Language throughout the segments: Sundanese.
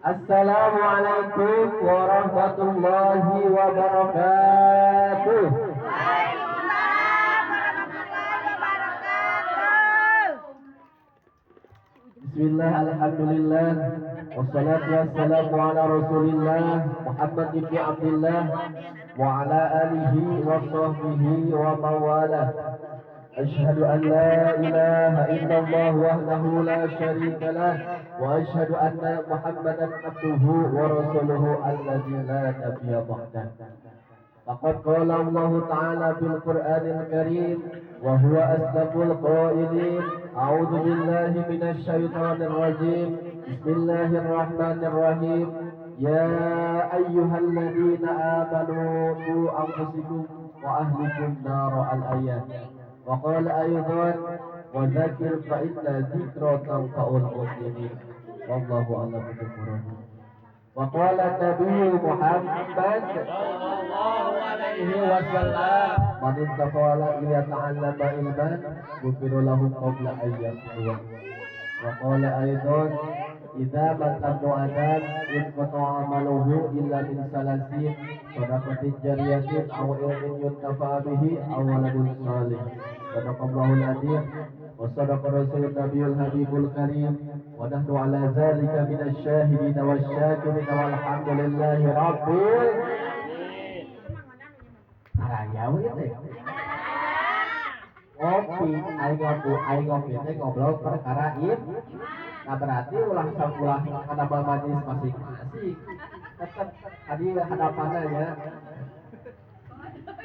Assalamualaikum warahmatullahi wabarakatuh. Waalaikumsalam warahmatullahi wabarakatuh. Bismillah, alhamdulillah, wassalatu wassalamu ala rasulillah Muhammad ibn Abdullah wa ala alihi wa sahbihi wa mawalah. Ashhadu an la ilaha illallah wahdahu la syarika lah wa ashhadu anna Muhammadan abduhu wa rasuluhu alladzi la nabiyya ba'dah. Faqad qala Allah Ta'ala fil Qur'anil Karim wa huwa asdaqul qailin. A'udzu billahi minasy syaithanir rajim. Bismillahirrahmanirrahim. Ya ayyuhalladzina amanu qu anfusakum wa ahlikum nara al-ayat. Wa qala aidan wa dzakir fa inna dzikra tanfa'ul mu'minin. Wallahu a'lam bishawab. Wa qala Nabi Muhammad sallallahu alaihi wasallam, man intaqala ila ta'allama ilman ghufira lahu qabla an yaqwa. Wa qala aidan idza mata ibnu adam inqata'a amaluhu illa min salasin shadaqatin jariyatin aw ilmin yuntafa'a bihi aw waladin salih. Sadaqallahul azim wa sadaqa rasulun nabiyul habibul karim wa nahnu ala dzalika minasy syahidin wasy syakirin walhamdulillahi rabbil alamin. Araya we teh. Ngopi, aing ngopi, aing ngopi teh ngobrol perkara ieu. Nah berarti ulah ulah kada majelis masing-masing. Tetep tadi hadapannya ya.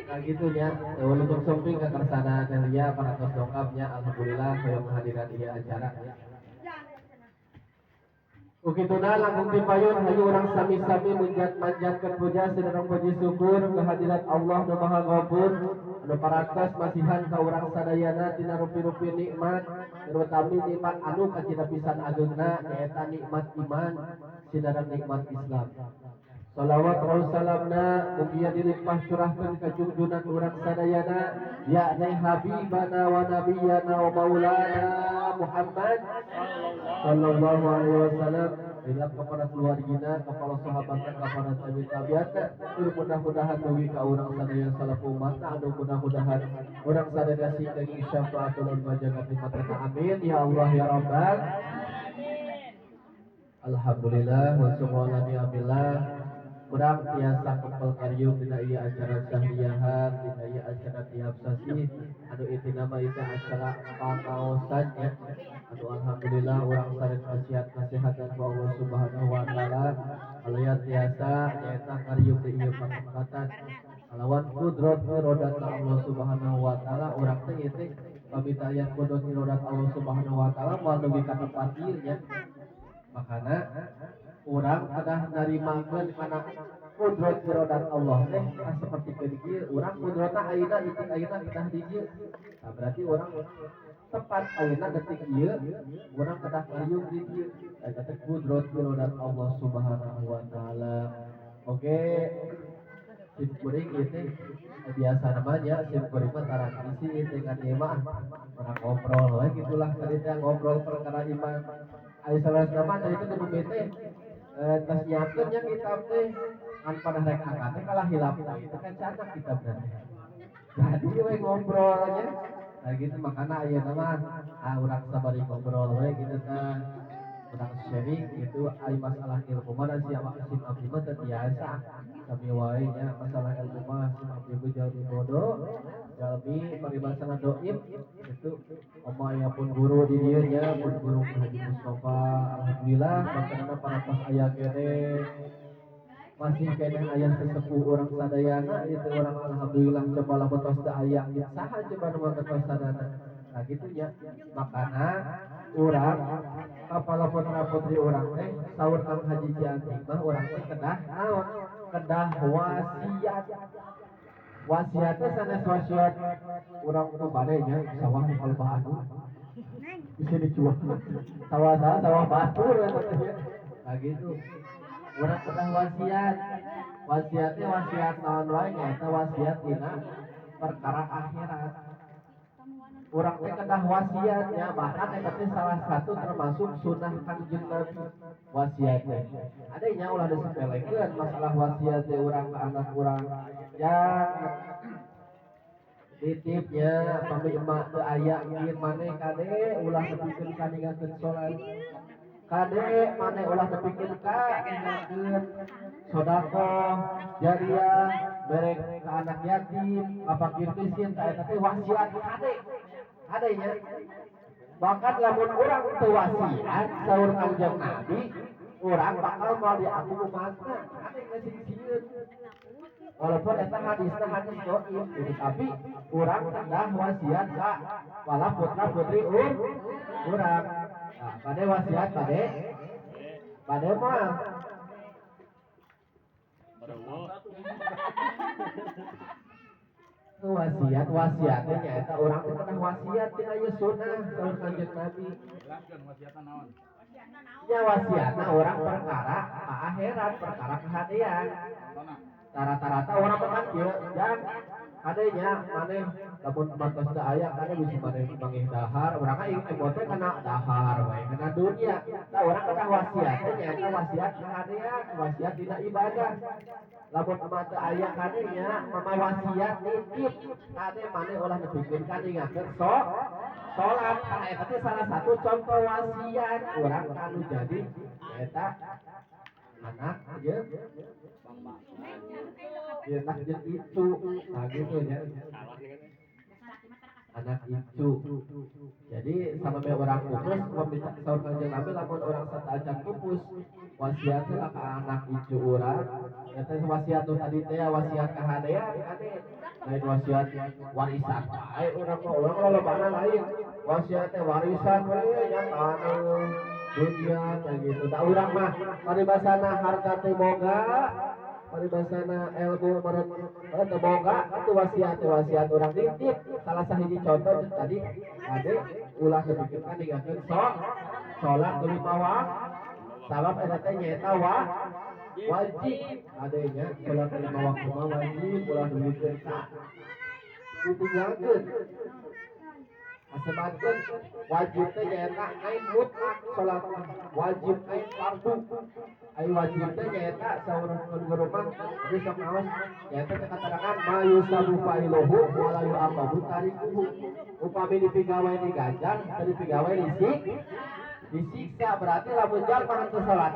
Nah gitu nya, untuk sumping ke kersana Nelia parantos dongkapnya, alhamdulillah hoyong kehadiran ieu acara. Ukituna langkung tipayun hayu urang sami-sami manjatkeun puja sareng puji syukur kehadirat Allah nu Maha Ghafur anu parantos masihan ka urang sadayana tina rupi-rupi nikmat, terutami nikmat anu kacida pisan ageungna nyaeta nikmat iman sinareng nikmat Islam. Salawat wa salamna mugia dilimpah curahkeun ka junjunan urang sadayana yakni habibana wa nabiyana wa maulana Muhammad sallallahu alaihi wasallam ila kepada keluargina, kepada sahabatna, kepada tabi tabiatna, mudah-mudahan dugi ka urang sadaya salaf umatna anu mudah-mudahan urang sadaya sing kenging syafaatul uzma jagat nikmatna. Amin ya Allah ya rabbal alhamdulillah wa subhana ni'amillah. Urang tiasa kempel kariung dina ieu acara syahriyahan, dina ieu acara tiap sasi anu itina mah ieu acara pangaosan nya. Anu alhamdulillah urang sareng wasiat nasihatan ku Allah Subhanahu wa taala alaya tiasa nyaeta kariung di ieu patempatan kalawan kudrat irodat Allah Subhanahu wa taala. Urang teh ieu teh pamita aya kudrat irodat Allah Subhanahu wa taala moal dugi ka tempat ieu nya. Makana urang kedah narimakeun kana kudrat irodat Allah teh seperti kieu urang kudratna ayeuna detik ayeuna kedah di dieu. Nah, berarti urang tepat ayeuna detik ieu urang kedah ngariung di dieu. Eta teh kudrat irodat Allah Subhanahu wa taala. Oke, sim kuring ieu teh biasa namanya sim kuring mah tara isi ieu teh kan ieu mah urang ngobrol we gitulah tadi teh ngobrol perkara iman. Aya salah nama tadi teh di bumi teh tos nyiapkeun nya kitab teh kan pada rek angkat teh kalah hilap itu kan catat kitab teh. Jadi we ngobrol nya. Nah gitu makana ayeuna mah urang sabari ngobrol we gitu tah. Urang sharing gitu ai masalah ilmu mah siapa sim abdi mah teu tiasa. Sami wae nya masalah ilmu mah sim abdi mah jalmi bodoh, jalmi paribasana doib itu omo aya pun guru di dieu nya, pun guru Haji Mustafa alhamdulillah bakenana parantos aya keneh masih keneh aya sesepuh urang sadayana itu urang alhamdulillah coba lamun tos teu aya saha coba nu ngertosanana. Nah gitu nya makana urang kepala putra putri urang teh saur Kang Haji Cianting mah urang teh kedah naon kedah wasiat. Wasiatnya sanes wasiat urang tuh bade nya sawah nu kalebah anu bisa dijual sawah sawah sawah batur eta teh nya. Nah gitu urang kedah wasiat. Wasiatnya wasiat naon wae nya eta wasiat dina perkara akhirat. Urang teh kedah wasiat ya, bahkan eta teh salah satu termasuk sunnah Kanjeng Nabi wasiat teh. Adanya ulah disepelekeun masalah wasiat teh urang ka anak urang. Ya titipnya pami emak teu aya ieu maneh kade ulah nepikeun ka ninggalkeun salat. Kade maneh ulah nepikeun ka ninggalkeun sedekah jariah bere ka anak yatim, ka fakir miskin, ta eta teh wasiat kade. Adanya bahkan lamun urang teu wasiat saur Kanjeng Nabi, urang bakal moal diaku umatna. Kade geus sieun. Walaupun eta hadisna hadis dhaif gitu, tapi urang kedah wasiat ka wala putra putri urang. Nah, kade wasiat kade kade mah wasiat wasiatnya nyaeta urang teh kedah wasiat tina ieu sunnah saur Kanjeng Nabi. Jelaskeun wasiatna naon? Nya wasiatna urang perkara ka akhirat, perkara kahadean. Rata-rata orang makan kieu jang kadenya maneh lamun batas teu aya kade bisi maneh mangih dahar urang mah ieu teh kana dahar wae kana dunia. Tah urang kedah wasiat teh nyaeta wasiat kahadean, wasiat dina ibadah. Lamun mah teu aya kadenya mama wasiat nitip kade maneh ulah nepikeun ka ningakeun salat. Tah eta teh salah satu contoh wasiat urang kanu jadi nyaeta anak jeung anak jeung itu, nah gitu ya, anak itu. Jadi sama be orang pupus, saur Kanjeng Nabi lamun orang sateuacan pupus, wasiatna ka anak incu urang. Eta wasiat nu tadi teh wasiat kahadean kade, lain wasiat warisan wae urang mah, urang lolobana lain. Wasiat teh warisan we nya taneuh dunia kayak gitu. Da urang mah paribasana harta teh boga, paribasana ilmu meureun teu boga, atuh wasiat teh wasiat urang nitip. Salah sahiji contoh jeung tadi kade ulah nepikeun ninggalkeun salat lima waktu. Sabab eta teh nyaeta wajib adenya salat lima waktu mah wajib ulah nepikeun ka ditinggalkeun. Asebatkeun wajib teh nyaeta ain mutlak salat wajib ain fardu. Ai wajib teh nyaeta saur guru mah jadi sok naos nyaeta teh katarangan ma yusabu fa'iluhu wa la yu'aqabu tarikuhu. Upami dipigawe diganjar, teu dipigawe disiksa, berarti lamun jalma henteu salat